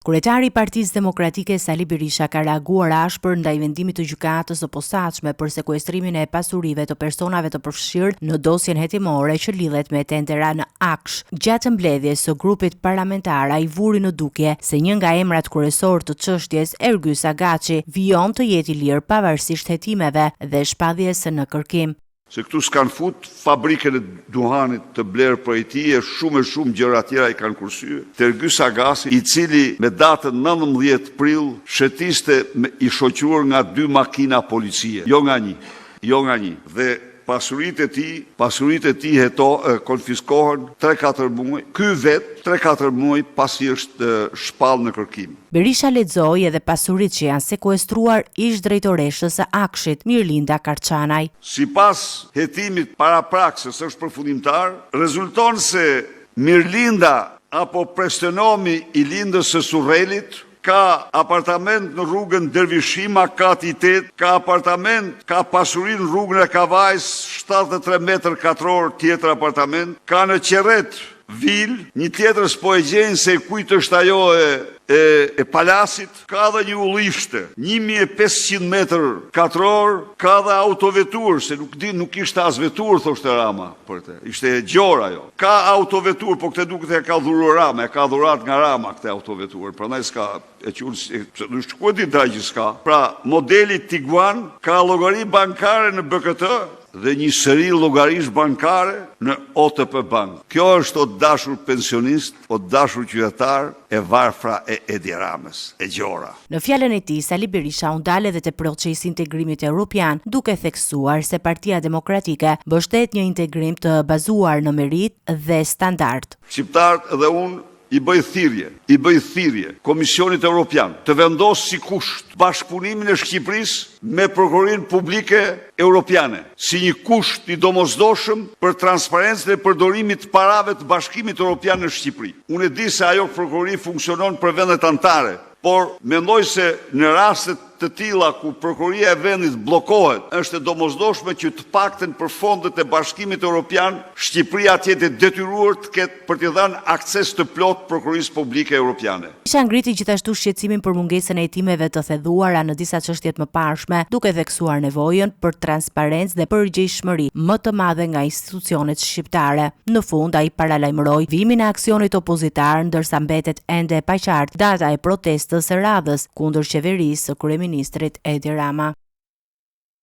Kryetari i Partisë Demokratike Sali Berisha ka reaguar ashpër ndaj vendimit të Gjykatës së Posaçme për sekuestrimin e pasurive të personave të përfshirë në dosjen hetimore që lidhet me tendera në AKSH. Gjatë mbledhjes së grupit parlamentar ai vuri në dukje se një nga emrat kryesorë të çështjes, Ergys Agaçi, vijon të jetë i lirë pavarësisht hetimeve dhe shpalljes në kërkim. Se këtu s'kanë fut fabrikën e duhanit të blerë prej tij e shumë e shumë gjëra tjera i kanë kursye. Te Ergys Agasi, i cili me datën 19 prill shetiste me, i shoqëruar nga dy makina policie, jo nga një, jo nga një. Dhe pasuritë e tij, pasuritë e tij heto, konfiskohen 3-4 muaj, ky vetë 3-4 muaj pasi është shpallë në kërkim. Berisha lexoi edhe pasuritë që janë sekuestruar ish-drejtoreshës së AKSHI-t, Mirlinda Karçanaj. Sipas hetimit paraprak, se s'është përfundimtar, rezulton se Mirlinda apo prestenomi i Lindës së Surrelit ka apartament në rrugën Dervish Hima, kati i tetë, ka apartament, ka pasuri në rrugën e Kavajës, 73 metër katror tjetër apartament, ka në Qerret Vilë, një tjetër s'po e gjejnë se kujt është ajo e e e Palasit, ka dhe një ullishte, 1500 metër katror, ka dhe autoveturë, se nuk di, nuk ishte as veturë, thoshte Rama për të, ishte e gjorë ajo. Ka autoveturë, po këtë duket e ka dhuruar Rama, e ka dhuratë nga Rama këtë autoveturë, prandaj s'ka, e që unë, se nuk ku e di dreqi s'ka. Pra, modeli Tiguan ka llogari bankare në BKT, dhe një seri llogarish bankare në OTP Bank. Kjo është o të dashur pensionistë, o të dashur qytetarë, e varfra e Edi Ramës, e gjora. Në fjalën e tij, Sali Berisha u ndal edhe te procesi i integrimit europian, duke theksuar se Partia Demokratike mbështet një integrim të bazuar në meritë dhe standard. Shqiptarët dhe unë I bëj thirrje, i bëj thirrje Komisionit Europian të vendosë si kusht bashkëpunimin e Shqipërisë me Prokurorinë Publike Europiane, si një kusht i domosdoshëm për transparencën e përdorimit të parave të Bashkimit Europian në Shqipëri. Unë e di se ajo prokurori funksionon për vendet anëtare, por mendoj se në raste të tilla ku prokuroria e vendit bllokohet, është e domosdoshme që të paktën për fondet e Bashkimit Europian, Shqipëria të jetë e detyruar të ketë për t'i dhënë akses të plotë Prokurorisë Publike Europiane. Berisha ngriti gjithashtu shqetësimin për mungesën e hetimeve të thelluara në disa çështje të mëparshme, duke theksuar nevojën për transparencë dhe përgjegjshmëri më të madhe nga institucionet shqiptare. Në fund, ai paralajmëroi vijimin e aksionit opozitar, ndërsa mbetet ende e paqartë data e protestës së radhës kundër qeverisë së kryeministrit Edi Rama.